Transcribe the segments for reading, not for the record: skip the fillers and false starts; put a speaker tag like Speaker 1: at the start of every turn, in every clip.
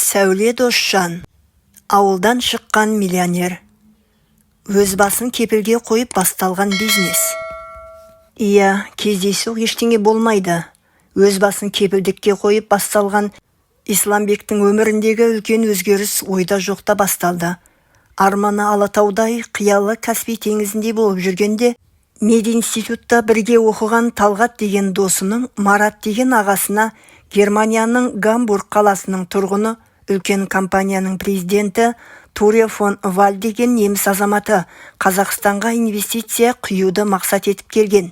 Speaker 1: Сәуле Досжан. Ауылдан шыққан миллионер. Өз басын кепілге қойып басталған бизнес. Иә, кездейсоқ ештеңе болмайды. Өз басын кепілдікке қойып басталған Исламбектің өміріндегі үлкен өзгеріс ойда жоқта басталды. Арманы Алатаудай, қиялы Каспий теңізіндей болып жүргенде, мединститутта бірге оқыған Талғат деген досының Марат деген ағасына Германияның Гамбург қаласының тұрғыны, үлкен компанияның президенті Туре фон Валь деген неміс азаматы Қазақстанға инвестиция құюды мақсат етіп келген.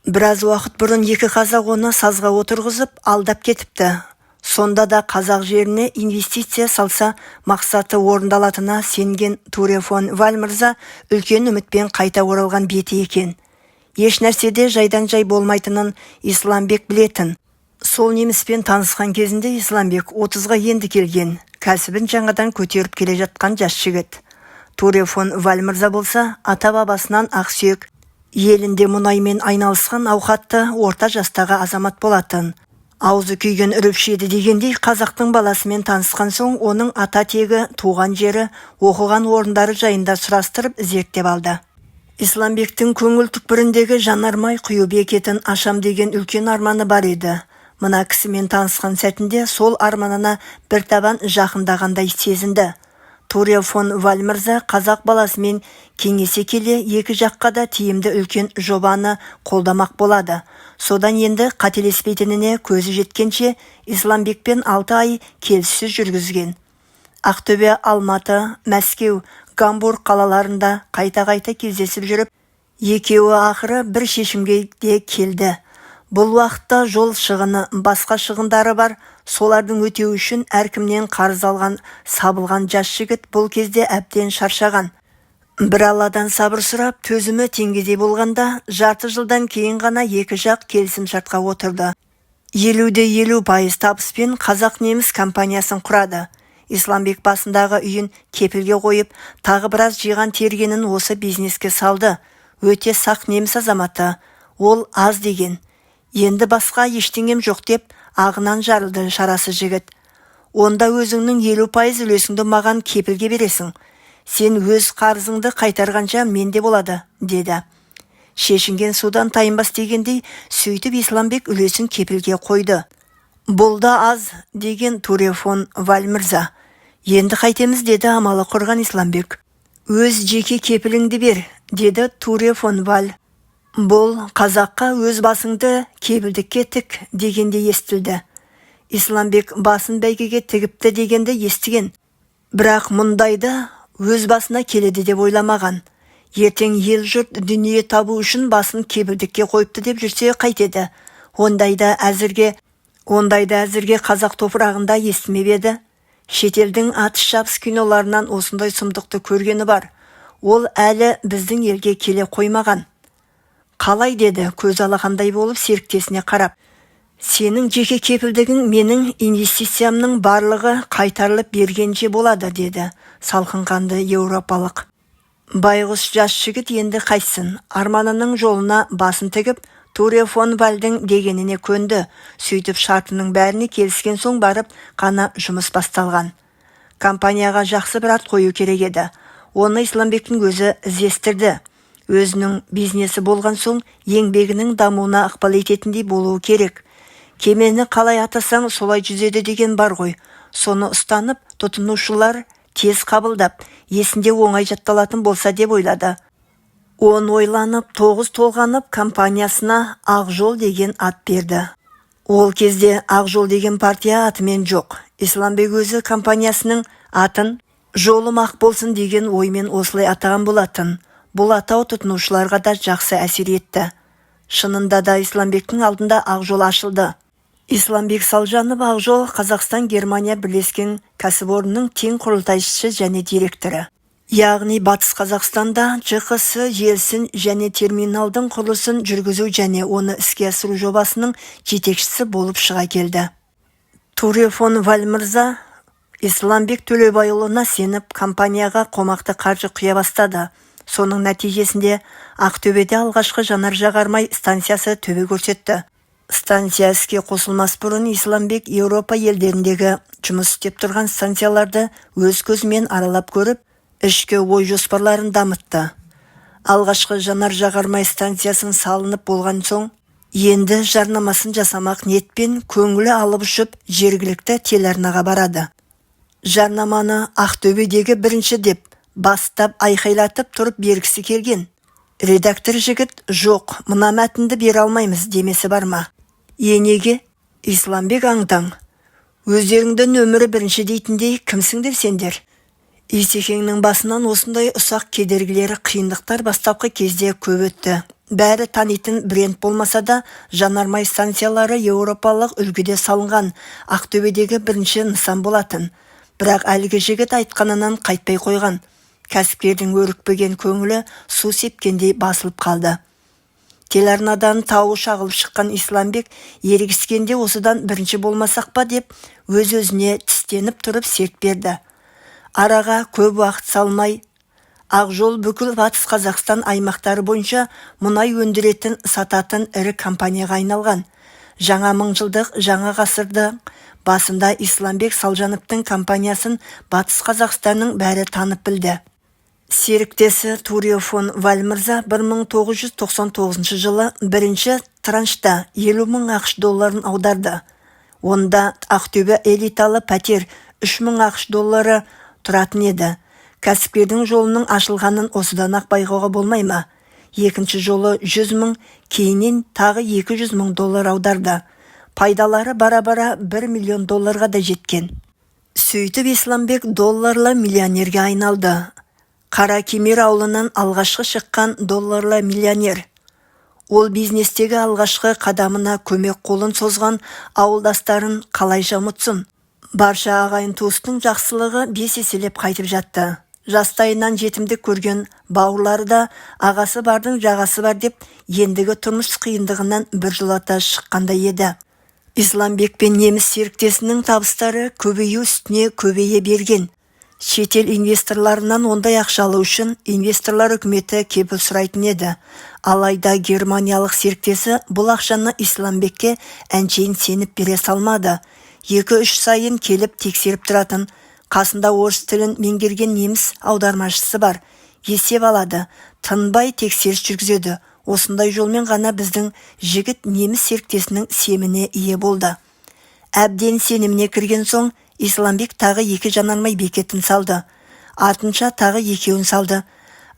Speaker 1: Біраз уақыт бұрын екі қазақ оны сазға отырғызып, алдап кетіпті. Сонда да қазақ жеріне инвестиция салса, мақсаты орындалатынына сенген Туре фон Валь мырза үлкен үмітпен қайта оралған беті екен. Еш нәрседе жайдан-жай болмайтынын Исламбек білетін. Сол неміспен танысқан кезінде Исламбек 30-ға енді келген, кәсібін жаңадан көтеріп келе жатқан жас жігіт. Туре фон Валь мырза болса, ата-бабасынан ақсүйек, елінде мұнаймен айналысқан ауқатты орта жастағы азамат болатын. Аузы күйген үріпші еді дегендей, қазақтың баласымен танысқан соң оның ата тегі, туған жері, оқыған орындары жайында сұрастырып, зерттеп алды. Исламбектің көңіл түкпіріндегі жанармай құю бекетін ашам деген үлкен арманы бар еді. Мына кісімен танысқан сәтінде сол арманына бір табан жақындағандай сезінді. Туре фон Валь мырза қазақ баласымен кеңесе келе, екі жаққа да тиімді үлкен жобаны қолдамақ болады. Содан енді қателеспейтініне көзі жеткенше Исламбекпен 6 ай келіссөз жүргізген. Ақтөбе, Алматы, Мәскеу, Гамбург қалаларында қайта-қайта кездесіп жүріп, екеуі ақыры бір шешімге де келді. Бұл уақытта жол шығыны, басқа шығындары бар, солардың өтеуі үшін әркімнен қарыз алған сабылған жас жігіт бұл кезде әбден шаршаған. Бір Алладан сабыр сұрап, төзімі теңгедей болғанда, жарты жылдан кейін ғана екі жақ келісімшартқа отырды. 50,50% табыспен қазақ-неміс компаниясын құрады. Исламбек басындағы үйін кепілге қойып, тағы біраз жиған тергенін осы бизнеске салды. Өте сақ неміс азаматы, ол аз деген. Енді басқа ештеңем жоқ деп ағынан жарылды шарасыз жігіт. Онда өзіңнің 50% үлесіңді маған кепілге бересің. Сен өз қарызыңды қайтарғанша менде болады, деді. Шешінген судан тайынбас дегендей, сөйтіп Исламбек үлесін кепілге қойды. Бұл да аз, деген Туре фон Валь мырза. Енді қайтеміз, деді амалы құрған Исламбек. Өз жеке кепіліңді бер, деді Туре фон Валь. Бұл қазаққа өз басыңды кепілдікке тік дегенде естілді. Исламбек басын бәйгеге тігіпті дегенді естіген. Бірақ мұндайды өз басына келеді деп ойламаған. Ертең ел жұрт дүние табу үшін басын кепілдікке қойыпты деп жүрсе қайтеді. Ондайды әзірге қазақ топырағында естімеп еді. Шетелдің атыс-шабыс киноларынан осындай сұмдықты көргені бар. Ол әлі біздің елге келе қоймаған. Қалай, деді көз алақандай болып серіктесіне қарап. Сенің жеке кепілдігің менің инвестициямның барлығы қайтарылып бергенше болады, деді салқын қанды еуропалық. Байғұс жас жігіт енді қайтсын, арманының жолына басын тігіп, Туре фон Вальдің дегеніне көнді. Сөйтіп шартының бәріне келіскен соң барып қана жұмыс басталған. Компанияға жақсы бір ат қою керек еді. Оны Исламбектің өзі іздестірді. Өзінің бизнесі болған соң еңбегінің дамуына ықпал ететіндей болуы керек. Кемені қалай атасаң, солай жүзеді деген бар ғой. Соны ұстанып, тұтынушылар тез қабылдап, есінде оңай жатталатын болса деп ойлады. 10 ойланып, 9 толғанып, компаниясына Ақ жол деген ат берді. Ол кезде Ақ жол деген партия атымен жоқ. Исламбек өзі компаниясының атын жолым ақ болсын деген оймен осылай атаған болатын. Бұл атау тұтынушыларға да жақсы әсер етті. Шынында да Исламбектің алдында Ақ жол ашылды. Исламбек Салжанов Ақ жол Қазақстан-Германия бірлескен кәсіпорнының тең құрылтайшысы және директоры. Яғни Батыс Қазақстанда ЖҚС желісін және терминалдың құрылысын жүргізу және оны іске асыру жобасының жетекшісі болып шыға келді. Туре фон Валь мырза Исламбек Төлеубайұлына сеніп, компанияға қомақты қаржы құя бастады. Соның нәтижесінде Ақтөбеде алғашқы жанар-жағармай станциясы төбе көрсетті. Станция іске қосылмас бұрын Исламбек Еуропа елдеріндегі жұмыс істеп тұрған станцияларды өз көзімен аралап көріп, ішкі ой-жоспарларын дамытты. Алғашқы жанар-жағармай станциясын салынып болған соң, енді жарнамасын жасамақ ниетпен көңілі алып ұшып жергілікті телеарнаға барады. Жарнаманы Ақтөбедегі бірінші деп бастап айқайлатып тұрып бергісі келген. Редактор жігіт жоқ, мына мәтінді бере алмаймыз демесі бар ма? Енеге Исламбек аң-таң. Өздеріңді нөмірі бірінші дейтіндей кімсіңдер сендер? Исекеңнің басынан осындай ұсақ кедергілер, қиындықтар бастапқы кезде көп өтті. Бәрі танитын бренд болмаса да, жанармай станциялары еуропалық үлгіде салынған Ақтөбедегі бірінші нысан болатын. Бірақ әлгі жігіт айтқанынан қайтпай қойған. Кәсіпкердің өрекпіген көңілі су сепкендей басылып қалды. Телеарнадан тауы шағылып шыққан Исламбек ерегіскенде осыдан бірінші болмасақ па деп өз-өзіне тістеніп тұрып серт берді. Араға көп уақыт салмай, Ақжол бүкіл Батыс Қазақстан аймақтары бойынша мұнай өндіретін, сататын ірі компанияға айналған. Жаңа мыңжылдық, жаңа ғасырдың басында Исламбек Салжановтың компаниясын Батыс Қазақстанның бәрі танып білді. Серіктесі Турио фон Валь мырза 1999 жылы бірінші траншта 50 мың ақш долларын аударды. Онда Ақтөбе элиталы пәтер 3 мың ақш доллары тұратын еді. Кәсіпкердің жолының ашылғанын осыдан-ақ байқауға болмай ма? Екінші жолы 100 мың, кейіннен тағы 200 мың доллар аударды. Пайдалары бара-бара 1 миллион долларға да жеткен. Сөйтіп Исламбек долларлы миллионерге айналды. Қаракемер ауылынан алғашқы шыққан долларлы миллионер. Ол бизнестегі алғашқы қадамына көмек қолын созған ауылдастарын қалайша ұмытсын? Барша ағайын-туыстың жақсылығы 5 еселеп қайтып жатты. Жастайынан жетімдік көрген бауырлары да ағасы бардың жағасы бар деп ендігі тұрмыс қиындығынан біржолата шыққандай еді. Исламбек пен неміс серіктесінің табыстары көбею үстіне көбейе берген. Шетел инвесторларынан ондай ақша алу үшін инвесторлар үкіметі кепіл сұрайтын еді. Алайда германиялық серіктесі бұл ақшаны Исламбекке әншейін сеніп бере салмады. 2-3 сайын келіп тексеріп тұратын, қасында орыс тілін меңгерген неміс аудармашысы бар. Есеп алады, тынбай тексеріс жүргізеді. Осындай жолмен ғана біздің жігіт неміс серіктесінің сеніміне ие болды. Әбден сеніміне кірген соң Исламбек тағы 2 жанармай бекетін салды. Артынша тағы 2-еуін салды.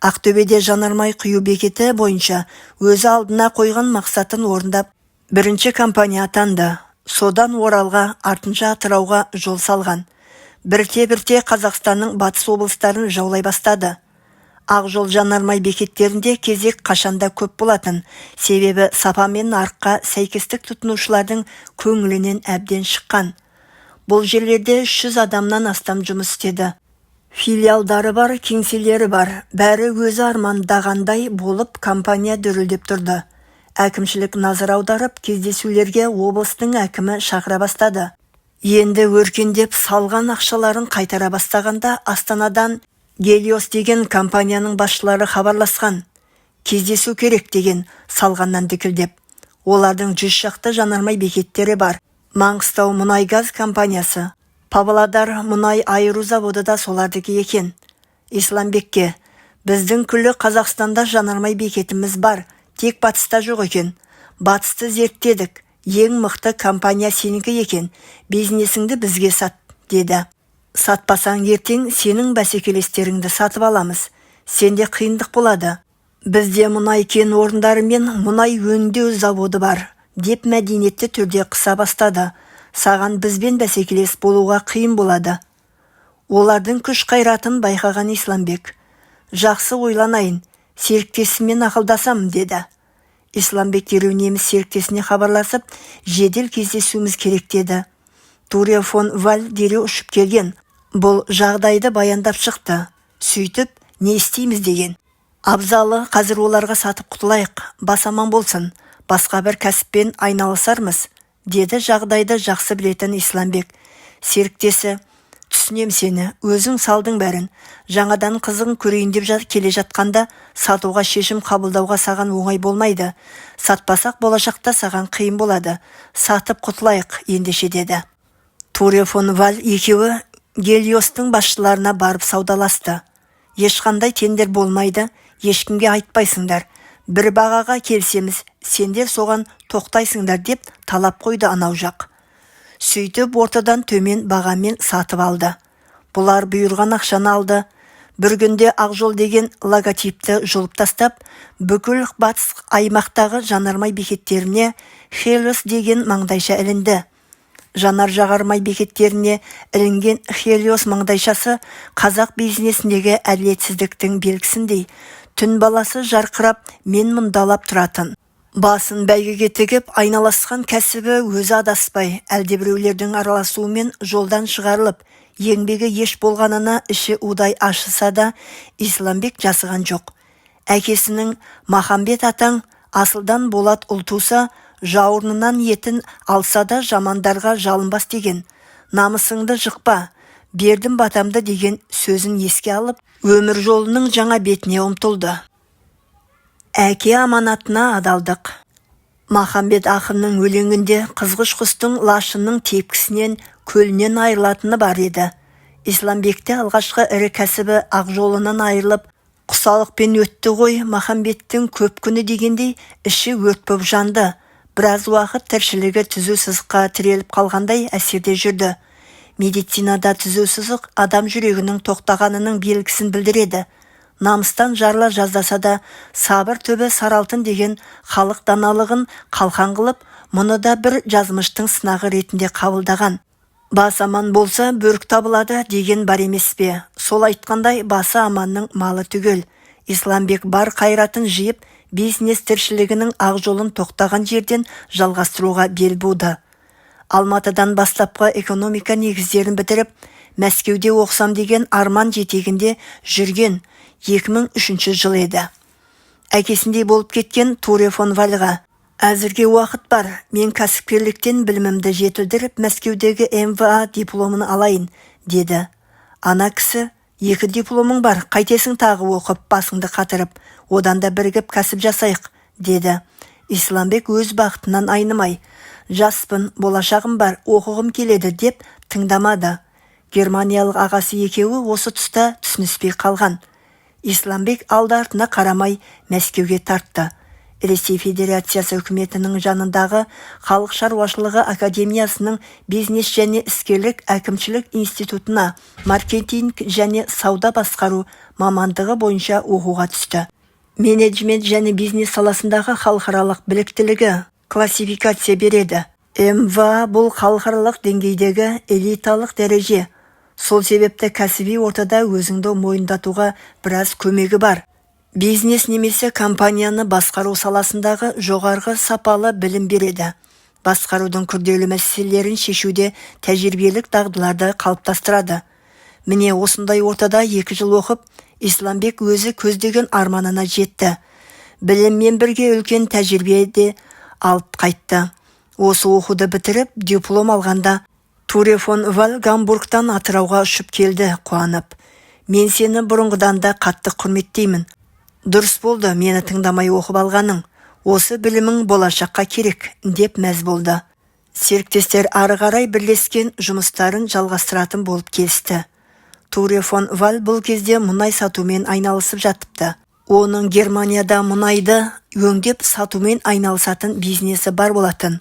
Speaker 1: Ақтөбеде жанармай құю бекеті бойынша өзі алдына қойған мақсатын орындап, бірінші компания атанды. Содан Оралға, артынша Атырауға жол салған. Бірте-бірте Қазақстанның батыс облыстарын жаулай бастады. Ақжол жанармай бекеттерінде кезек қашанда көп болатын, себебі сапа мен нарыққа сәйкестік тұтынушылардың көңілінен әбден шыққан. Бұл жерлерде 300 адамнан астам жұмыс істеді. Филиалдары бар, кеңселері бар, бәрі өзі армандағандай болып компания дүрілдеп тұрды. Әкімшілік назар аударып, кездесулерге облыстың әкімі шақыра бастады. Енді өркендеп салған ақшаларын қайтара бастағанда Астанадан Гелиос деген компанияның басшылары хабарласқан. Кездесу керек деген салғаннан дікілдеп. Олардың 100 шақты жанармай бекеттері бар. Маңғыстау мұнай-газ компаниясы, Павлодар мұнай айыру заводы да солардікі екен. Исламбекке, біздің күллі Қазақстанда жанармай бекетіміз бар, тек батыста жоқ екен. Батысты зерттедік, ең мықты компания сенікі екен, бизнесіңді бізге сат, деді. Сатпасаң ертең сенің бәсекелестеріңді сатып аламыз. Сенде қиындық болады. Бізде мұнай кен орындары мен мұнай өңдеу заводы бар, деп мәдениетті түрде қыса бастады. Саған бізбен бәсекелес болуға қиын болады. Олардың күш қайратын байқаған Исламбек, жақсы ойланайын, серіктесіммен ақылдасам, деді. Исламбек дереу неміс серіктесіне хабарласып, жедел кездесуіміз керек деді. Турио фон Валь дереу ұшып келген. Бұл жағдайды баяндап шықты. Сөйтіп, не істейміз деген. Абзалы қазір оларға сатып құтылайық, бас аман болсын, басқа бір кәсіппен айналысармыз, деді жағдайды жақсы білетін Исламбек. Серіктесі, түсінемін, Түсінем сені, өзің салдың бәрін. Жаңадан қызығын көрейін деп келе жатқанда сатуға шешім қабылдауға саған оңай болмайды. Сатпасақ, болашақта саған қиын болады. Сатып құтылайық ендеше, деді. Туре фон Валь екеуі Гелиостың басшыларына барып саудаласты. Ешқандай тендер болмайды, ешкімге айтпайсыңдар. Бір бағаға келсеміз, сендер соған тоқтайсыңдар, деп талап қойды анау жақ. Сөйтіп ортадан төмен бағамен сатып алды. Бұлар бұйырған ақшаны алды. Бір күнде Ақжол деген логотипті жұлып тастап, бүкіл батыс аймақтағы жанармай бекеттеріне Хелиос деген маңдайша ілінді. Жанар-жағармай бекеттеріне ілінген Хелиос маңдайшасы қазақ бизнесіндегі әділетсіздіктің белгісіндей түн баласы жарқырап, мен мұндалап тұратын. Басын бәйгеге тігіп айналасқан кәсібі өзі адаспай, әлдебіреулердің араласуымен жолдан шығарылып, еңбегі еш болғанына іші удай ашыса да, Исламбек жасыған жоқ. Әкесінің «Махамбет атаң асылдан болат ұл туса, жауырынынан етін алса да жамандарға жалынбас» деген, намысыңды жықпа, бердім батамды деген сөзін еске алып, өмір жолының жаңа бетіне ұмтылды. Әке аманатына адалдық. Махамбет ақынның өлеңінде қызғыш құстың лашынның тепкісінен көлінен айырылатыны бар еді. Исламбекте алғашқы ірі кәсібі Ақжолынан айырылып, құсалықпен өтті ғой Махамбеттің көп күні дегендей, іші өрт боп жанды. Біраз уақыт тіршілігі түзу сызыққа тіреліп қалғандай әсерде жүрді. Медицинада түзу сызық адам жүрегінің тоқтағанының белгісін білдіреді. Намыстан жарыла жаздаса да, сабыр түбі сары алтын деген халық даналығын қалқан қылып, мұны да бір жазмыштың сынағы ретінде қабылдаған. Бас аман болса, бөрік табылады деген бар емес пе? Сол айтқандай, басы аманның малы түгел. Исламбек бар қайратын жиып, бизнес тіршілігінің ақ жолын тоқтаған жерден жалғастыруға бел буды. Алматыдан бастапқы экономика негіздерін бітіріп, Мәскеуде оқысам деген арман жетегінде жүрген 2003 жыл еді. Әкесіндей болып кеткен Туре фон Вальға: «Әзірге уақыт бар, мен кәсіпкерліктен білімімді жетілдіріп, Мәскеудегі МВА дипломын алайын», деді. Ана кісі: «Екі дипломың бар, қайтесің тағы оқып, басыңды қатырып, одан да бірігіп кәсіп жасайық», деді. Исламбек өз бақытынан айнымай, «Жаспын, болашағым бар, оқығым келеді», деп тыңдамады. Германиялық ағасы екеуі осы тұста түсініспей қалған. Исламбек алды артына қарамай Мәскеуге тартты. Ресей Федерациясы үкіметінің жанындағы Халық шаруашылығы академиясының бизнес және іскерлік әкімшілік институтына маркетинг және сауда басқару мамандығы бойынша оқуға түсті. Менеджмент және бизнес саласындағы халықаралық біліктілігі классификация береді. МВА бұл халықаралық деңгейдегі элиталық дәреже. Сол себепті кәсіби ортада өзіңді мойындатуға біраз көмегі бар. Бизнес немесе компанияны басқару саласындағы жоғарғы сапалы білім береді. Басқарудың күрделі мәселелерін шешуде тәжірибелік дағдыларды қалыптастырады. Міне, осындай ортада 2 жыл оқып, Исламбек өзі көздеген арманына жетті. Біліммен бірге үлкен тәжірибе де алып қайтты. Осы оқуды бітіріп, диплом алғанда Туре фон Валь Гамбургтан Атырауға ұшып келді қуанып. «Мен сені бұрынғыдан да қатты құрметтеймін. Дұрыс болды мені тыңдамай оқып алғаның. Осы білімің болашаққа керек», деп мәз болды. Серіктестер ары қарай бірлескен жұмыстарын жалғастыратын болып келісті. Туре фон Валь бұл кезде мұнай сатумен айналысып жатыпты. Оның Германияда мұнайды өңдеп сатумен айналысатын бизнесі бар болатын.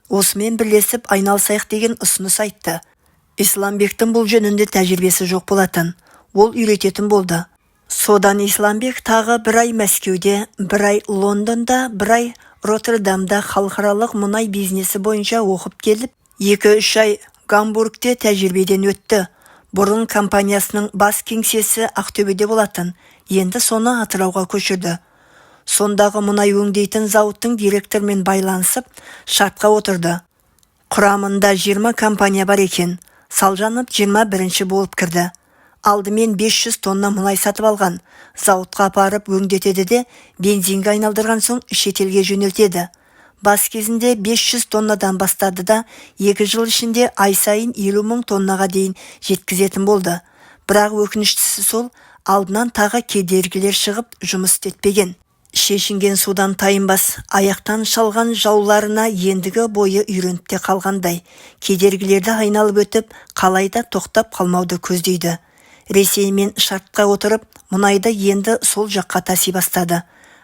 Speaker 1: Осымен бірлесіп айналысайық деген ұсыныс айтты. Исламбектің бұл жөнінде тәжірибесі жоқ болатын. Ол үйрететін болды. Содан Исламбек тағы бір ай Мәскеуде, бір ай Лондонда, бір ай Роттердамда халықаралық мұнай бизнесі бойынша оқып келіп, 2-3 ай Гамбургте тәжірибеден өтті. Бұрын компаниясының бас кеңсесі Ақтөбеде болатын, енді соны Атырауға көшірді. Сондағы мұнай өңдейтін зауыттың директорымен байланысып, шартқа отырды. Құрамында 20 компания бар екен. Салжанов 21-ші болып кірді. Алдымен 500 тонна мұнай сатып алған. Зауытқа апарып өңдетеді де, бензинге айналдырған соң шетелге жөнелтеді. Бас кезінде 500 тоннадан бастады да, 2 жыл ішінде ай сайын 50 мың тоннаға дейін жеткізетін болды. Бірақ өкініштісі сол, алдынан тағы кедергілер шығып, жұмыс істетпеген. Шешінген судан тайынбас, аяқтан шалған жауларына ендігі бойы үйреніп те қалғандай, кедергілерді айналып өтіп, қалайда тоқтап қалмауды көздейді. Ресеймен шартқа отырып, мұнайды енді сол жаққа таси бастады.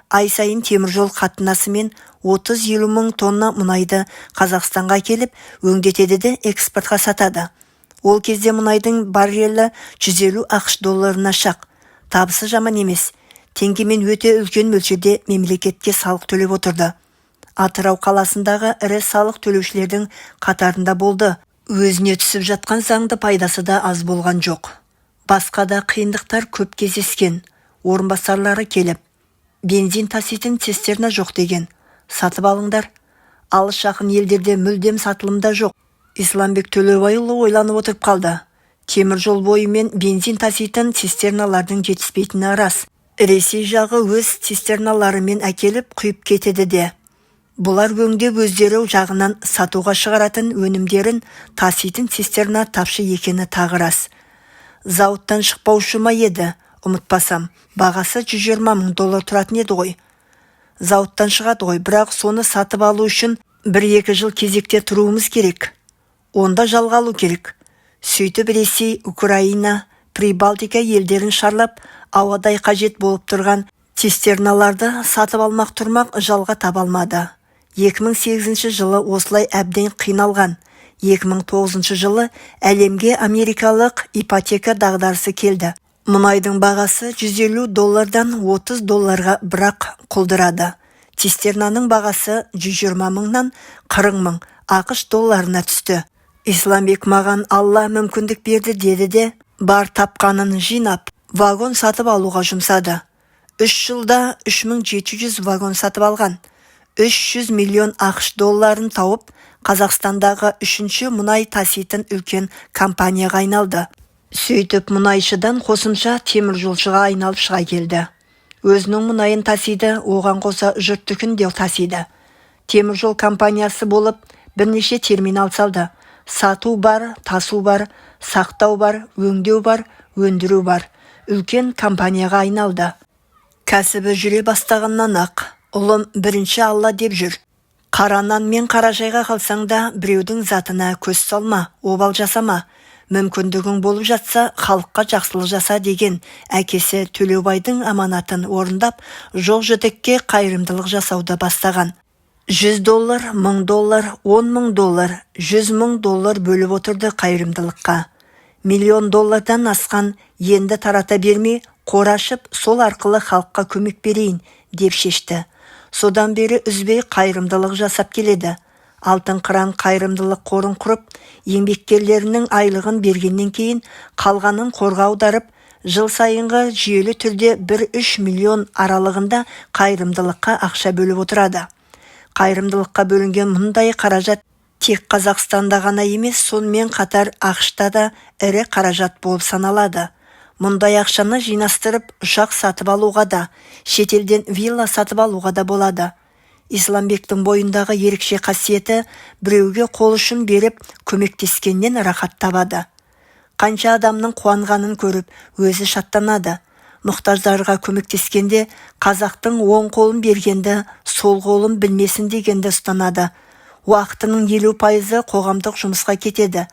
Speaker 1: Ай сайын теміржол қатынасымен 30-50 мың тонна мұнайды Қазақстанға әкеліп, өңдетеді де экспортқа сатады. Ол кезде мұнайдың баррелі 150 АҚШ долларына шақ. Табысы жаман емес. Теңгемен өте үлкен мөлшерде мемлекетке салық төлеп отырды. Атырау қаласындағы ірі салық төлеушілердің қатарында болды. Өзіне түсіп жатқан заңды пайдасы да аз болған жоқ. Басқа да қиындықтар көп кездескен. Орынбасарлары келіп, бензин таситын цистерна жоқ деген. Сатып алыңдар. Алыс жақын елдерде мүлдем сатылымда жоқ. Исламбек Төлеубайұлы ойланып отырып қалды. Темір жол бойымен бензин таситын цистерналардың жетіспейтіні рас. Ресей жағы өз цистерналарымен әкеліп құйып кетеді де, бұлар өңдеп өздері жағынан сатуға шығаратын өнімдерін таситын цистерна тапшы екені тағы рас. Зауыттан шықпаушы ма еді, ұмытпасам, бағасы 120 мың доллар тұратын еді ғой. Зауыттан шығады ғой, бірақ соны сатып алу үшін 1-2 жыл кезекте тұруымыз керек. Онда жалға алу керек. Сөйтіп Ресей, Украина, Прибалтика елдерін шарлап, ауадай қажет болып тұрған цистерналарды сатып алмақ тұрмақ жалға таба алмады. 2008 жылы осылай әбден қиналған. 2009 жылы әлемге америкалық ипотека дағдарысы келді. Мұнайдың бағасы 150 доллардан 30 долларға бірақ құлдырады. Цистернаның бағасы 120 мыңнан 40 мың АҚШ долларына түсті. Исламбек маған Алла мүмкіндік берді деді де, бар тапқанын жинап, вагон сатып алуға жұмсады. 3 жылда 3700 вагон сатып алған. 300 миллион АҚШ долларын тауып, Қазақстандағы үшінші мұнай таситын үлкен компанияға айналды. Сөйтіп мұнайшыдан қосымша теміржолшыға айналып шыға келді. Өзінің мұнайын тасиды, оған қоса жұрттікін де тасиды. Теміржол компаниясы болып бірнеше терминал салды. Сату бар, тасу бар, сақтау бар, өңдеу бар, өндіру бар. Үлкен компанияға айналды. Кәсібі жүре бастағаннан ақ, ұлым бірінші Алла деп жүр. Қара нан мен қара шайға қалсаң да, біреудің затына көз салма, обал жасама. Мүмкіндігің болып жатса, халыққа жақсылық жаса деген әкесі Төлеубайдың аманатын орындап, жоқ жітікке қайырымдылық жасауды бастаған. 100 доллар, 1000 доллар, 10 мың доллар, 100 мың доллар бөліп отырды қайырымдылыққа. Миллион доллардан асқан енді тарата бермей, қор ашып, сол арқылы халыққа көмек берейін деп шешті. Содан бері үзбей қайырымдылық жасап келеді. Алтын қыран қайырымдылық қорын құрып, еңбеккерлерінің айлығын бергеннен кейін қалғанын қорға аударып, жыл сайынғы жүйелі түрде 1-3 миллион аралығында қайырымдылыққа ақша бөліп отырады. Қайырымдылыққа бөлінген мұндай қаражат тек Қазақстанда ғана емес, сонымен қатар АҚШ-та да ірі қаражат болып саналады. Мұндай ақшаны жинастырып, ұшақ сатып алуға да, шетелден вилла сатып алуға да болады. Исламбектің бойындағы ерекше қасиеті біреуге қол ұшын беріп, көмектескеннен рахат табады. Қанша адамның қуанғанын көріп, өзі шаттанады. Мұқтаждарға көмектескенде қазақтың оң қолын бергенді, сол қолын білмесін дегенді ұстанады. Уақытының 50% қоғамдық жұмысқа кетеді.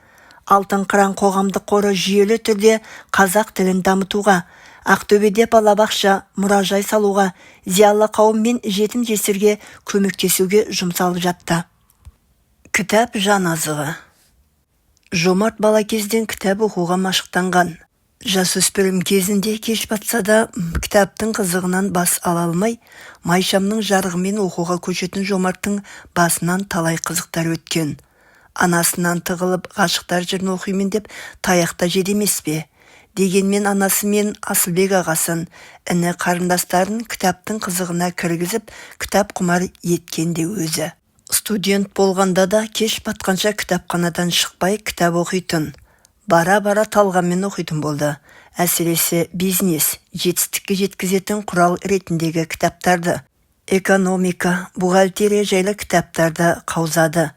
Speaker 1: Алтын қыран қоғамдық қоры жүйелі түрде қазақ тілін дамытуға, Ақтөбеде балабақша, мұражай салуға, зиялы қауым мен жетім жесірге көмектесуге жұмсалып жатты. Кітап жан азығы. Жомарт бала кезден кітап оқуға машықтанған. Жасөспірім кезінде кеш батса да кітаптың қызығынан бас ала алмай, майшамның жарығымен оқуға көшетін Жомарттың басынан талай қызықтар өткен. Анасынан тығылып ғашықтар жырын оқимын деп таяқ та жеді емес пе? Дегенмен анасы мен Асылбек ағасын, іні қарындастарын кітаптың қызығына кіргізіп, кітап құмар еткен де өзі. Студент болғанда да кеш батқанша кітапханадан шықпай кітап оқитын. Бара-бара талғаммен оқитын болды. Әсіресе бизнес, жетістікке жеткізетін құрал ретіндегі кітаптарды. Экономика, бухгалтерия жайлы кітаптарды қаузады.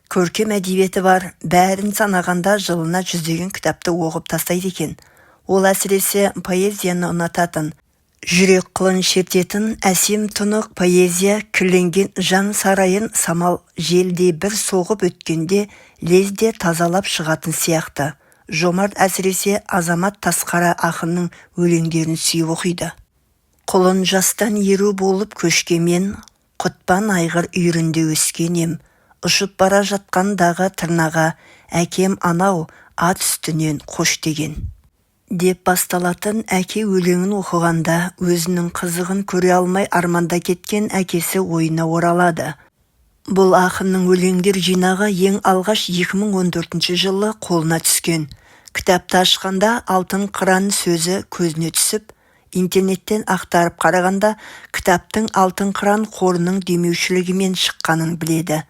Speaker 1: Көркем әдебиеті бар, бәрін санағанда жылына жүздеген кітапты оқып тастайды екен. Ол әсіресе поэзияны ұнататын. Жүрек қылын шертетін әсем тұнық поэзия кірленген жан сарайын самал желдей бір соғып өткенде лезде тазалап шығатын сияқты. Жомарт әсіресе Азамат Тасқара ақынның өлеңдерін сүйіп оқиды. Құлын жастан еру болып көшке мен, Құтпан айғыр үйірінде өскен ем. Ұшып бара жатқандағы тырнаға әкем анау ат үстінен қош деген. Деп басталатын әке өлеңін оқығанда өзінің қызығын көре алмай арманда кеткен әкесі ойына оралады. Бұл ақынның өлеңдер жинағы ең алғаш 2014 жылы қолына түскен. Кітапты ашқанда «Алтын қыран» сөзі көзіне түсіп, интернеттен ақтарып қарағанда кітаптың «Алтын қыран» қорының демеушілігімен шыққанын біледі.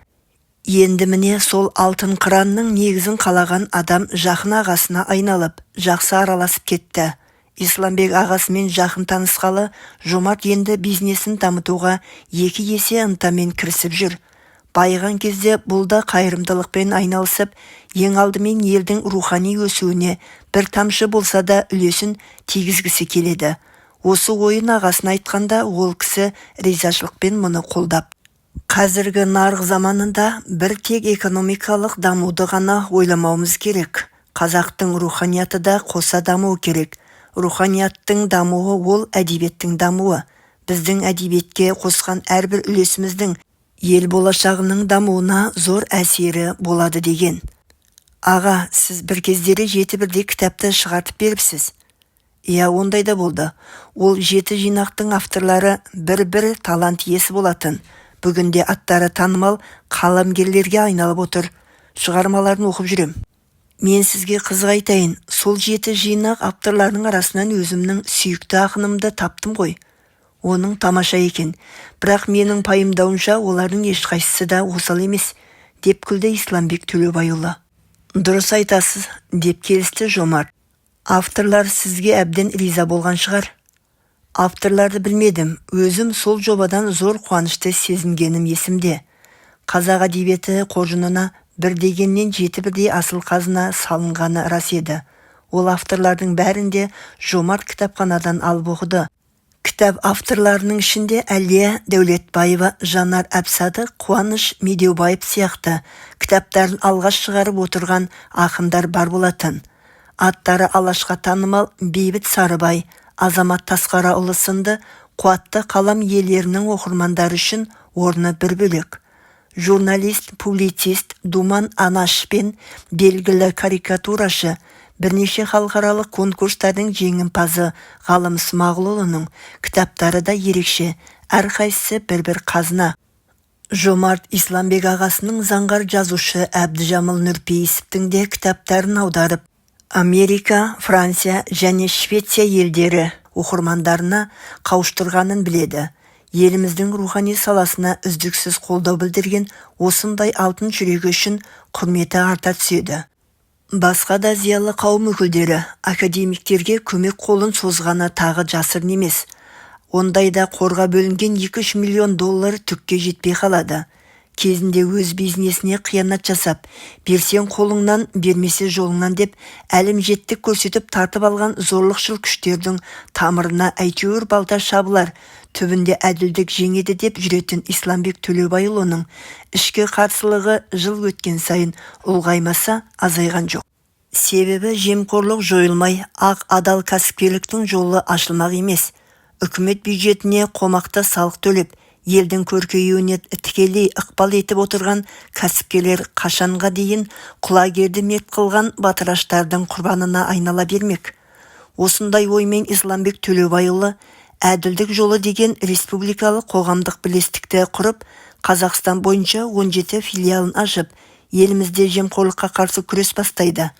Speaker 1: Енді міне сол «Алтын қыранның» негізін қалаған адам жақын ағасына айналып, жақсы араласып кетті. Исламбек ағасымен жақын танысқалы Жомарт енді бизнесін дамытуға екі есе ынтамен кірісіп жүр. Байыған кезде бұл да қайырымдылықпен айналысып, ең алдымен елдің рухани өсуіне бір тамшы болса да үлесін тигізгісі келеді. Осы ойын ағасына айтқанда ол кісі ризашылықпен мұны қолдап. Қазіргі нарық заманында бір тек экономикалық дамуды ғана ойламауымыз керек. Қазақтың руханияты да қоса дамуы керек. Руханияттың дамуы ол әдебиеттің дамуы. Біздің әдебиетке қосқан әрбір үлесіміздің ел болашағының дамуына зор әсері болады деген. Аға, сіз бір кездері 7 бірдей кітапты шығартып беріпсіз. Иә, ондай да болды. Ол 7 жинақтың авторлары бір-бір талант иесі болатын. Бүгінде аттары танымал қаламгерлерге айналып отыр. Шығармаларын оқып жүрем. Мен сізге қызық айтайын, сол 7 жинақ авторларының арасынан өзімнің сүйікті ақынымды таптым ғой. Оның тамаша екен, бірақ менің пайымдауымша олардың ешқайсысы да осал емес, деп күлді Исламбек Төлеубайұлы. Дұрыс айтасыз, деп келісті Жомарт. Авторлар сізге әбден риза болған шығар. Авторларды білмедім, өзім сол жобадан зор қуанышты сезінгенім есімде. Қазақ әдебиеті қоржынына бір дегеннен 7 бірдей асыл қазына салынғаны рас еді. Ол авторлардың бәрін де Жомарт кітапханадан алып оқыды. Кітап авторларының ішінде Әлия Дәулетбаева, Жанар Әбсадық, Қуаныш Медеубаев сияқты кітаптарын алғаш шығарып отырған ақындар бар болатын. Аттары алашқа танымал Бейбіт Сарыбай, Азамат Тасқараұлы сынды қуатты қалам иелерінің оқырмандары үшін орны бір бөлек. Журналист, публицист Думан Анаш пен белгілі карикатурашы, бірнеше халықаралық конкурстардың жеңімпазы Ғалым Смағұлұлының кітаптары да ерекше, әрқайсысы бір-бір қазына. Жомарт Исламбек ағасының заңғар жазушы Әбдіжамыл Нұрпейісовтің де кітаптарын аударып, Америка, Франция және Швеция елдері оқырмандарына қауыштырғанын біледі. Еліміздің рухани саласына үздіксіз қолдау білдірген осындай алтын жүрегі үшін құрметі арта түседі. Басқа да зиялы қауым өкілдері академиктерге көмек қолын созғаны тағы жасырын емес. Ондайда қорға бөлінген 2-3 миллион доллар түкке жетпей қалады. Кезінде өз бизнесіне қиянат жасап, берсең қолыңнан, бермесе жолыңнан деп әлімжеттік көрсетіп тартып алған зорлықшыл күштердің тамырына әйтеуір балта шабылар, түбінде әділдік жеңеді деп жүретін Исламбек Төлеубайұлының ішкі қарсылығы жыл өткен сайын ұлғаймаса азайған жоқ. Себебі жемқорлық жойылмай, ақ адал кәсіпкерліктің жолы ашылмақ емес. Үкімет бюджетіне қомақты салық төлеп, елдің көркеюіне тікелей ықпал етіп отырған кәсіпкерлер қашанға дейін құлагерді мерт қылған батыраштардың құрбанына айнала бермек. Осындай оймен Исламбек Төлеубайұлы Әділдік жолы деген республикалық қоғамдық бірлестікті құрып, Қазақстан бойынша 17 филиалын ашып, елімізде жемқорлыққа қарсы күрес бастайды.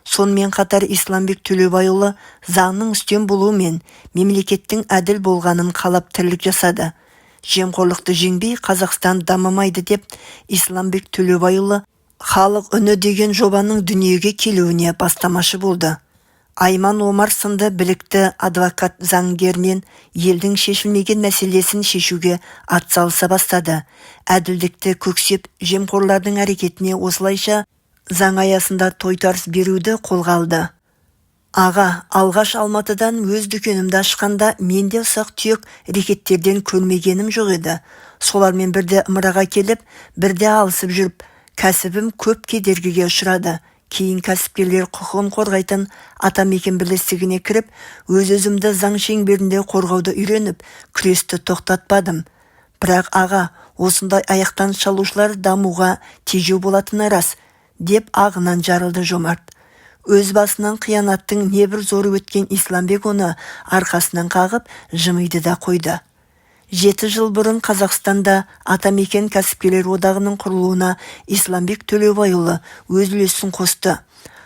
Speaker 1: Сонымен қатар Исламбек Төлеубайұлы заңның үстем болуы мен мемлекеттің әділ болғанын қалап тірлік жасады. Жемқорлықты жеңбей Қазақстан дамымайды деп Исламбек Төлеубайұлы Халық үні деген жобаның дүниеге келуіне бастамашы болды. Айман Омар сынды білікті адвокат заңгермен елдің шешілмеген мәселесін шешуге атсалыса бастады. Әділдікті көксеп, жемқорлардың әрекетіне осылайша заң аясында тойтарыс беруді қолға алды. Аға, алғаш Алматыдан өз дүкенімді ашқанда мен де ұсақ-түйек рекеттерден көрмегенім жоқ еді. Солармен бірде ымыраға келіп, бірде алысып жүріп, кәсібім көп кедергіге ұшырады. Кейін кәсіпкерлер құқығын қорғайтын Атамекен бірлестігіне кіріп, өз-өзімді заң шеңберінде қорғауды үйреніп, күресті тоқтатпадым. Бірақ аға, осындай аяқтан шалушылар дамуға тежеу болатыны рас, деп ағынан жарылды Жомарт. Өз басынан қиянаттың небір зоры өткен Исламбек оны арқасынан қағып, жымиды да қойды. 7 жыл бұрын Қазақстанда Атамекен кәсіпкерлер одағының құрылуына Исламбек Төлеубайұлы өз үлесін қосты.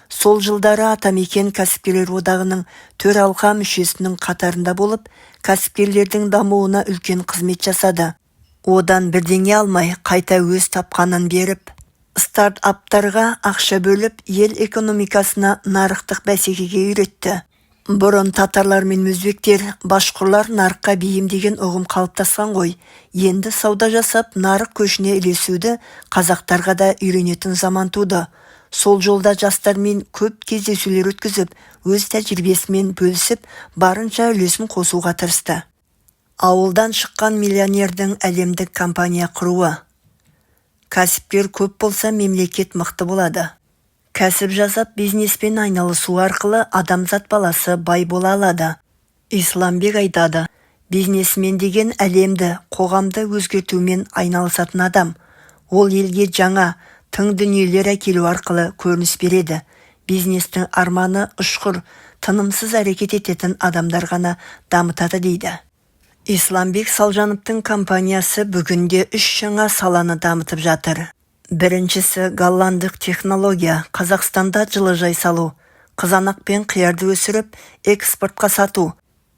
Speaker 1: Сол жылдары Атамекен кәсіпкерлер одағының төралқа мүшесінің қатарында болып, кәсіпкерлердің дамуына үлкен қызмет жасады. Одан бірдеңе алмай, қайта өз тапқанын беріп, стартаптарға ақша бөліп, ел экономикасына нарықтық бәсекеге үйретті. Бұрын татарлар мен өзбектер, башқұрлар нарыққа бейім деген ұғым қалыптасқан ғой. Енді сауда жасап, нарық көшіне ілесуді қазақтарға да үйренетін заман туды. Сол жолда жастармен көп кездесулер өткізіп, өз тәжірибесімен бөлісіп, барынша үлесін қосуға тырысты. Ауылдан шыққан миллионердің әлемдік компания құруы. Кәсіпкер көп болса, мемлекет мықты болады. Кәсіп жасап, бизнеспен айналысу арқылы адамзат баласы бай бола алады. Исламбек айтады, бизнесмен деген әлемді, қоғамды өзгертумен айналысатын адам. Ол елге жаңа, тың дүниелер әкелу арқылы көрініс береді. Бизнестің арманы ұшқыр, тынымсыз әрекет ететін адамдар ғана дамытады дейді. Исламбек Салжановтың компаниясы бүгінде 3 жаңа саланы дамытып жатыр. Біріншісі голландық технология, Қазақстанда жылыжай салу, қызанақ пен қиярды өсіріп, экспортқа сату.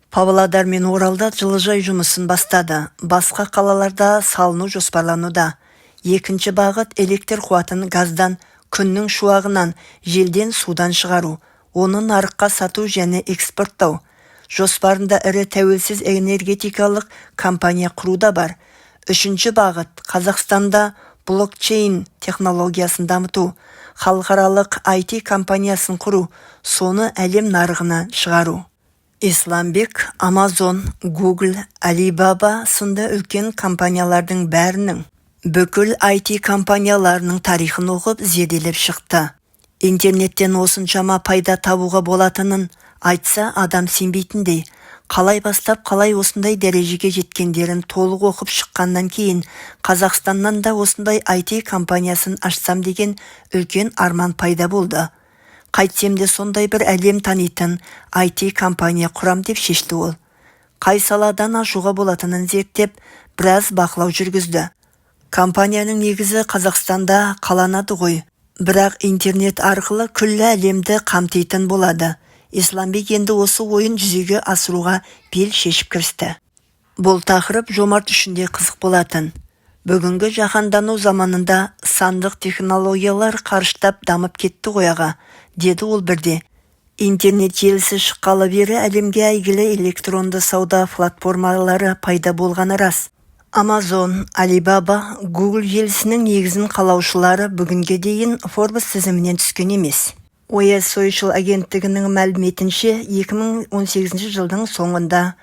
Speaker 1: Павлодар мен Оралда жылыжай жұмысын бастады, басқа қалаларда салыну жоспарлануда. Екінші бағыт электр қуатын газдан, күннің шуағынан, желден, судан шығару, оны нарыққа сату және экспорттау. Жоспарында ірі тәуелсіз энергетикалық компания құру да бар. Үшінші бағыт Қазақстанда блокчейн технологиясын дамыту, халықаралық IT компаниясын құру, соны әлем нарығына шығару. Исламбек Amazon, Google, Alibaba сынды үлкен компаниялардың бәрінің, бүкіл IT компанияларының тарихын оқып, зерделеп шықты. Интернеттен осыншама пайда табуға болатынын айтса, адам сенбейтіндей. Қалай бастап, қалай осындай дәрежеге жеткендерін толық оқып шыққаннан кейін Қазақстаннан да осындай IT компаниясын ашсам деген үлкен арман пайда болды. Қайтсем де сондай бір әлем танитын IT компания құрам деп шешті ол. Қай саладан ашуға болатынын зерттеп, біраз бақылау жүргізді. Компанияның негізі Қазақстанда қаланады ғой, бірақ интернет арқылы күллі әлемді қамтитын болады. Исламбек енді осы ойын жүзеге асыруға бел шешіп кірісті. Бұл тақырып Жомарт үшін де қызық болатын. Бүгінгі жаһандану заманында сандық технологиялар қарыштап дамып кетті ғой аға, деді ол бірде. Интернет желісі шыққалы бері әлемге әйгілі электронды сауда платформалары пайда болғаны рас. Amazon, Alibaba, Google желісінің негізін қалаушылары бүгінге дейін Forbes тізімінен түскен емес. OS Social агенттігінің мәліметінше, 2018 жылдың соңында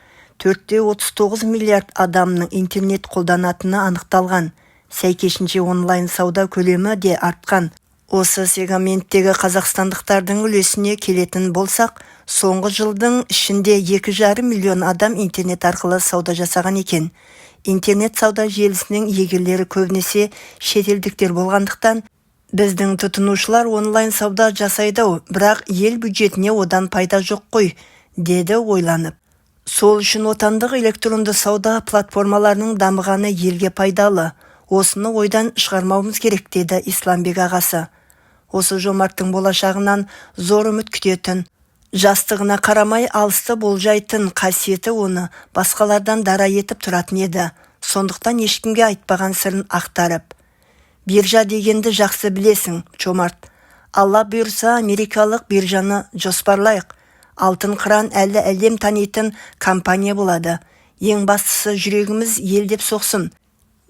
Speaker 1: 4,39 миллиард адамның интернет қолданатыны анықталған. Сәйкесінше онлайн сауда көлемі де артқан. Осы сегменттегі қазақстандықтардың үлесіне келетін болсақ, соңғы жылдың ішінде 2,5 миллион адам интернет арқылы сауда жасаған екен. Интернет сауда желісінің иегерлері көбінесе шетелдіктер болғандықтан, біздің тұтынушылар онлайн сауда жасайды-ау, бірақ ел бюджетіне одан пайда жоқ қой, деді ойланып. Сол үшін отандық электронды сауда платформаларының дамығаны елге пайдалы. Осыны ойдан шығармауымыз керек, деді Исламбек ағасы. Осы Жомарттың болашағынан зор үміт күтетін, жастығына қарамай алысты болжайтын қасиеті оны басқалардан дара етіп тұратын еді. Сондықтан ешкімге айтпаған сырын ақтарып. Биржа дегенді жақсы білесің, Жомарт. Алла бұйырса, америкалық биржаны жоспарлайық. Алтын қыран әлі әлем танитын компания болады. Ең бастысы, жүрегіміз ел деп соқсын.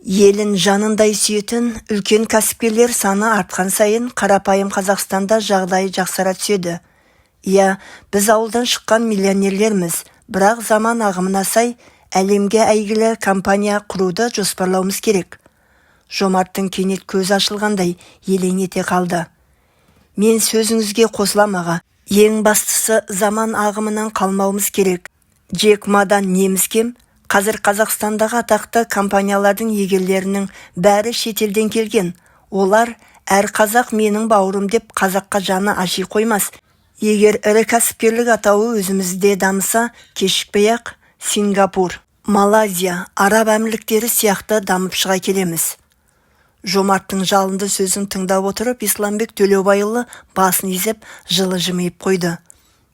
Speaker 1: Елін жанындай сүйетін үлкен кәсіпкерлер саны артқан сайын қарапайым Қазақстанда жағдай жақсара түседі. Иә, біз ауылдан шыққан миллионерлерміз, бірақ заман ағымына сай әлемге әйгілі компания құруды жоспарлауымыз керек. Жомарттың кенет көзі ашылғандай елең ете қалды. Мен сөзіңізге қосылам, аға. Ең бастысы, заман ағымынан қалмауымыз керек. Джек Мадан неміз кем? Қазір Қазақстандағы атақты компаниялардың егерлерінің бәрі шетелден келген. Олар әр қазақ менің бауырым деп қазаққа жаны аши қоймас. Егер ірі кәсіпкерлік атауы өзімізде дамыса, кешікпей-ақ Сингапур, Малайзия, Араб Әмірліктері сияқты дамып шыға келеміз. Жомарттың жалынды сөзін тыңдап отырып, Исламбек Төлеубайұлы басын изеп, жылы жымиып қойды.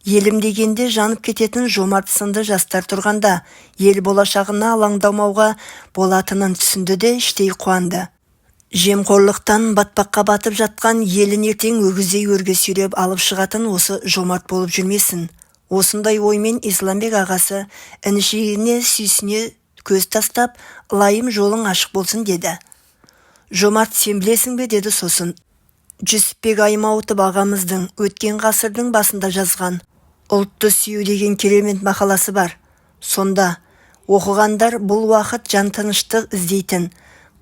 Speaker 1: Елім дегенде жанып кететін Жомарт сынды жастар тұрғанда ел болашағына алаңдамауға болатынын түсінді де, іштей қуанды. Жемқорлықтан батпаққа батып жатқан елін ертең өгіздей өрге сүйреп алып шығатын осы Жомарт болып жүрмесін. Осындай оймен Исламбек ағасы інішегіне сүйсіне көз тастап, «Ылайым, жолың ашық болсын», – деді. «Жомарт, сен білесің бе, – деді сосын, – Жүсіпбек Аймауытов ағамыздың өткен ғасырдың басында жазған «Ұлтты сүю» деген керемет мақаласы бар. Сонда оқығандар, бұл уақыт жан тыныштық іздейтін,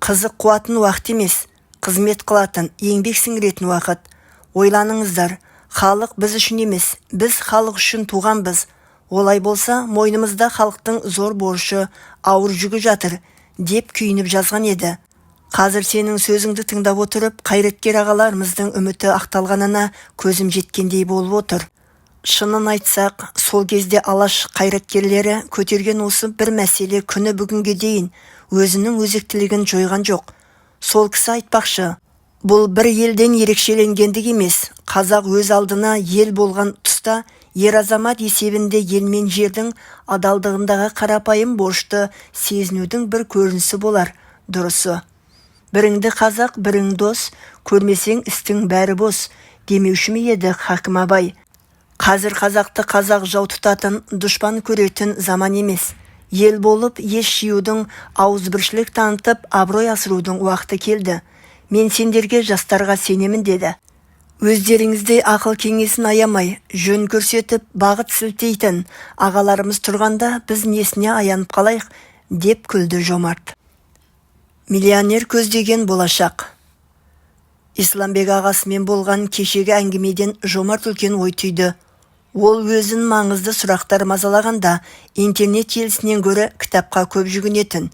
Speaker 1: қызық қуатын уақыт емес, қызмет қылатын, еңбек сіңіретін уақыт. Ойланыңыздар, халық біз үшін емес, біз халық үшін туғанбыз. Олай болса, мойнымызда халықтың зор борышы, ауыр жүгі жатыр», – деп күйініп жазған еді. Қазір сенің сөзіңді тыңдап отырып, қайраткер ағаларымыздың үміті ақталғанына көзім жеткендей болып отыр. Шынын айтсақ, сол кезде Алаш қайраткерлері көтерген осы бір мәселе күні бүгінге дейін өзінің өзектілігін жойған жоқ. Сол кісі айтпақшы, бұл бір елден ерекшеленгендік емес, қазақ өз алдына ел болған тұста ер азамат есебінде ел мен жердің адалдығындағы қарапайым борышты сезінудің бір көрінісі болар. Дұрысы, «Біріңді қазақ, бірің дос, көрмесең, істің бәрі бос» демеуші ме еді хакім Абай? Қазір қазақты қазақ жау тұтатын, дұшпан көретін заман емес. Ел болып ес жиюдың, ауызбіршілік танытып, абырой асырудың уақыты келді. Мен сендерге, жастарға сенемін, деді. Өздеріңіздей ақыл кеңесін аямай, жөн көрсетіп, бағыт сілтейтін ағаларымыз тұрғанда, біз несіне аянып қалайық, деп күлді Жомарт. Миллионер көздеген болашақ. Исламбек ағасымен болған кешегі әңгімеден Жомарт үлкен ой түйді. Ол өзін маңызды сұрақтар мазалағанда интернет желісінен гөрі кітапқа көп жүгінетін.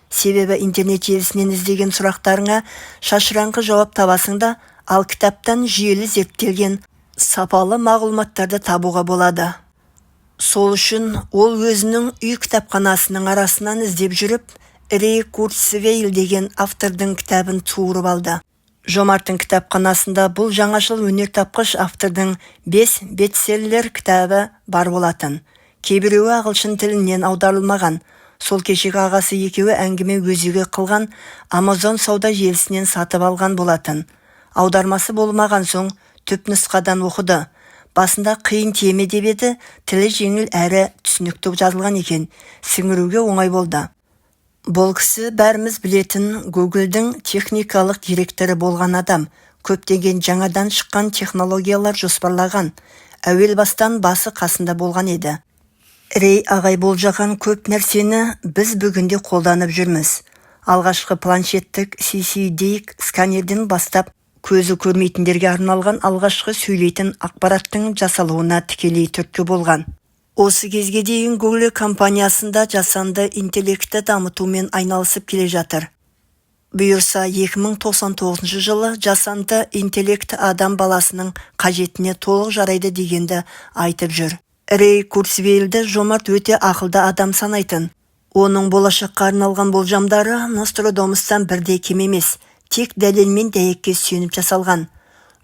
Speaker 1: Себебі интернет желісінен іздеген сұрақтарыңа шашыраңқы жауап табасың да, ал кітаптан жүйелі зерттелген сапалы мағлұматтарды табуға болады. Сол үшін ол өзінің үй кітапханасының арасынан іздеп жүріп, Рей Курцвейл деген автордың кітабын суырып алды. Жомарттың кітапханасында бұл жаңашыл өнертапқыш автордың бес бестселлер кітабы бар болатын. Кейбіреуі ағылшын тілінен аударылмаған. Сол кешегі ағасы екеуі әңгіме өзегі қылған Амазон сауда желісінен сатып алған болатын. Аудармасы болмаған соң, түп нұсқадан оқыды. Басында қиын тие ме деп еді, тілі жеңіл әрі түсінікті жазылған екен, сіңіруге оңай болды. Бұл кісі бәріміз білетін Гуглдің техникалық директоры болған адам. Көптеген жаңадан шыққан технологиялар жоспарлаған, әуел бастан басы қасында болған еді. Рей ағай болжаған көп нәрсені біз бүгінде қолданып жүрміз. Алғашқы планшеттік CCD сканерден бастап, көзі көрмейтіндерге арналған алғашқы сөйлейтін аппараттың жасалуына тікелей түрткі болған. Осы кезге дейін Google компаниясында жасанды интеллектті дамытумен айналысып келе жатыр. Бұйырса, 2099 жылы жасанды интеллект адам баласының қажетіне толық жарайды дегенді айтып жүр. Рей Курцвейлді Жомарт өте ақылды адам санайтын. Оның болашаққа арналған болжамдары Нострадамустан бірде кем емес, тек дәлел мен дәйекке сүйеніп жасалған.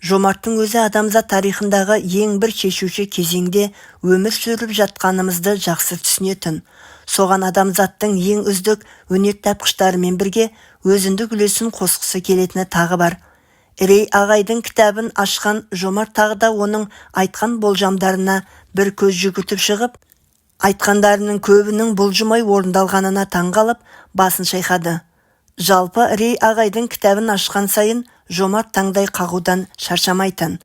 Speaker 1: Жомарттың өзі адамзат тарихындағы ең бір шешуші кезеңде өмір сүріп жатқанымызды жақсы түсінетін. Соған адамзаттың ең үздік өнертапқыштарымен бірге өзіндік үлесін қосқысы келетіні тағы бар. Рей ағайдың кітабын ашқан Жомарт тағы да оның айтқан болжамдарына бір көз жүгіртіп шығып, айтқандарының көбінің бұлжымай орындалғанына таңғалып, басын шайқады. Жалпы Рей ағайдың кітабын ашқан сайын Жомарт таңдай қағудан шаршамайтын.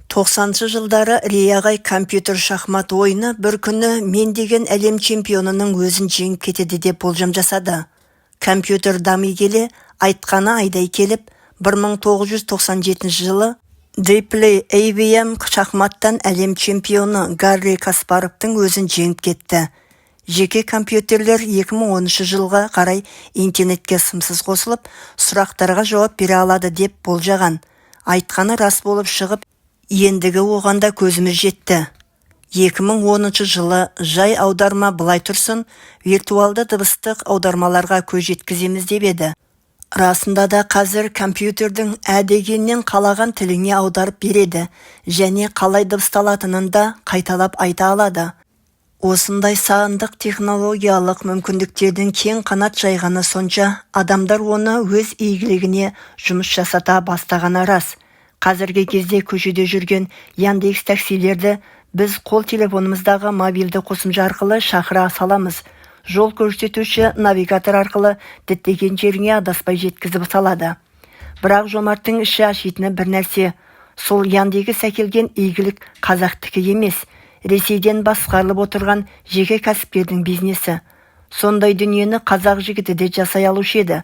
Speaker 1: 90-шы жылдары Рей ағай компьютер шахмат ойыны бір күні мен деген әлем чемпионының өзін жеңіп кетеді деп болжам жасады. Компьютер дами келе, айтқаны айдай келіп, 1997 жылы Deep Blue IBM шахматтан әлем чемпионы Гарри Каспаровтың өзін жеңіп кетті. Жеке компьютерлер 2010 жылға қарай интернетке сымсыз қосылып, сұрақтарға жауап бере алады деп болжаған. Айтқаны рас болып шығып, ендігі оған да көзіміз жетті. 2010 жылы жай аударма былай тұрсын, виртуалды дыбыстық аудармаларға көз жеткіземіз деп еді. Расында да қазір компьютердің ә дегеннен қалаған тіліңе аударып береді және қалай дыбысталатынын да қайталап айта алады. Осындай сандық технологиялық мүмкіндіктердің кең қанат жайғаны сонша, адамдар оны өз игілігіне жұмыс жасата бастағаны рас. Қазіргі кезде көшеде жүрген Яндекс таксилерді біз қол телефонымыздағы мобильді қосымша арқылы шақыра саламыз. Жол көрсетуші навигатор арқылы діттеген жеріңе адаспай жеткізіп салады. Бірақ Жомарттың іші ашитыны бір нәрсе. Сол Яндекс әкелген игілік қазақтікі емес, Ресейден басқарылып отырған жеке кәсіпкердің бизнесі. Сондай дүниені қазақ жігіті де жасай алушы еді.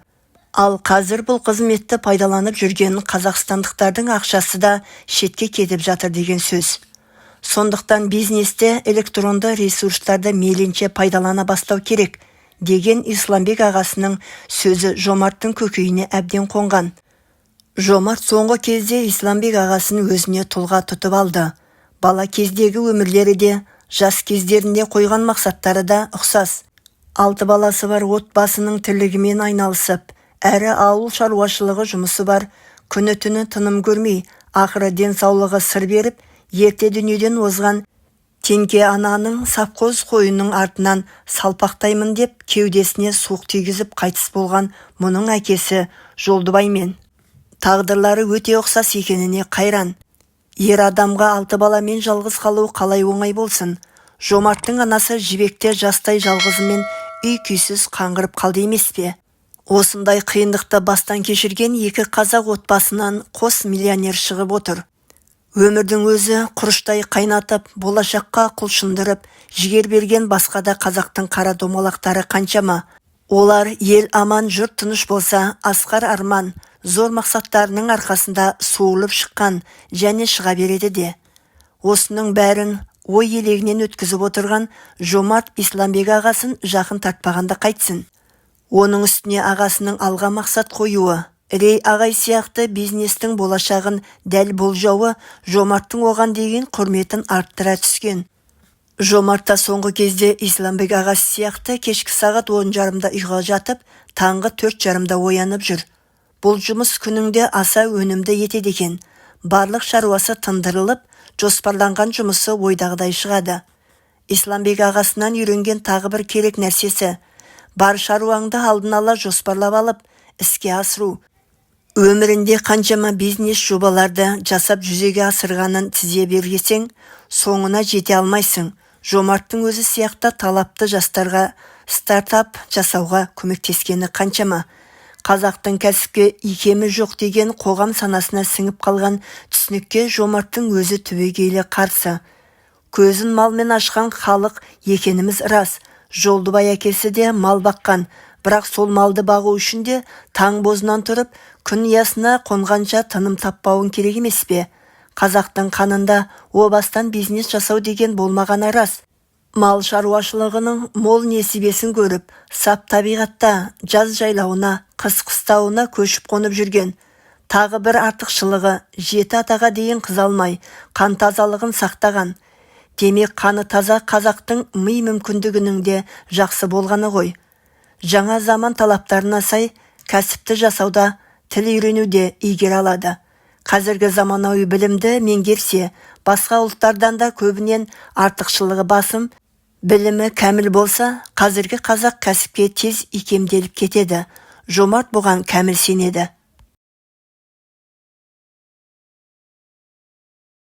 Speaker 1: Ал қазір бұл қызметті пайдаланып жүрген қазақстандықтардың ақшасы да шетке кетіп жатыр деген сөз. Сондықтан бизнесте электронды ресурстарды мейлінше пайдалана бастау керек, деген Исламбек ағасының сөзі Жомарттың көкейіне әбден қонған. Жомарт соңғы кезде Исламбек ағасын өзіне тұлға тұтып алды. Бала кездегі өмірлері де, жас кездерінде қойған мақсаттары да ұқсас. 6 баласы бар отбасының тірлігімен айналысып, әрі ауыл шаруашылығы жұмысы бар, күні-түні тыным көрмей, ақыры денсаулығы сыр беріп, ерте дүниеден озған Теңке ананың совхоз қойының артынан салпақтаймын деп кеудесіне суық тигізіп қайтыс болған мұның әкесі Жолдыбаймен. Тағдырлары өте ұқсас екеніне қайран. Ер адамға 6 баламен жалғыз қалу қалай оңай болсын. Жомарттың анасы Жібекте жастай жалғызымен үй күйсіз қаңғырып қалды емес пе? Осындай қиындықты бастан кешірген екі қазақ отбасынан қос миллионер шығып отыр. Өмірдің өзі құрыштай қайнатып, болашаққа құлшындырып, жігер берген басқа да қазақтың қара домалақтары қаншама. Олар ел аман, жұрт тыныш болса, асқар арман, зор мақсаттарының арқасында суырылып шыққан және шыға береді де. Осының бәрін ой елегінен өткізіп отырған Жомарт Исламбек ағасын жақын тартпағанда қайтсын. Оның үстіне ағасының алға мақсат қоюы, Рей ағай сияқты бизнестің болашағын дәл болжауы Жомарттың оған деген құрметін арттыра түскен. Жомарт та соңғы кезде Исламбек ағасы сияқты кешкі сағат 10:30-да ұйқыға жатып, таңғы 4:30-да оянып жүр. Бұл жұмыс күніңде аса өнімді етеді екен. Барлық шаруасы тындырылып, жоспарланған жұмысы ойдағыдай шығады. Исламбек ағасынан үйренген тағы бір керек нәрсесі – бар шаруаңды алдын ала жоспарлап алып, іске асыру. Өмірінде қаншама бизнес жобаларды жасап жүзеге асырғанын тізе бергесең, соңына жете алмайсың. Жомарттың өзі сияқты талапты жастарға стартап жасауға көмектескені қаншама. Қазақтың кәсіпке икемі жоқ деген қоғам санасына сіңіп қалған түсінікке Жомарттың өзі түбегейлі қарсы. Көзін малмен ашқан халық екеніміз рас. Жолдыбай әкесі де мал баққан, бірақ сол малды бағу үшін де таң бозынан тұрып, күн ұясына қонғанша тыным таппауың керек емес пе? Қазақтың қанында о бастан бизнес жасау деген болмағаны рас. Мал шаруашылығының мол несібесін көріп, сап табиғатта жаз жайлауына, қыс қыстауына көшіп қонып жүрген. Тағы бір артықшылығы 7 атаға дейін қыз алмай, қан тазалығын сақтаған. Демек, қаны таза қазақтың ми мүмкіндігінің де жақсы болғаны ғой. Жаңа заман талаптарына сай кәсіпті жасауда, тіл үйренуде игере алады. Қазіргі заманауи білімді меңгерсе, басқа ұлттардан да көбінен артықшылығы басым, білімі кәміл болса, қазіргі қазақ кәсіпке тез икемделіп кетеді. Жомарт бұған кәміл сенеді.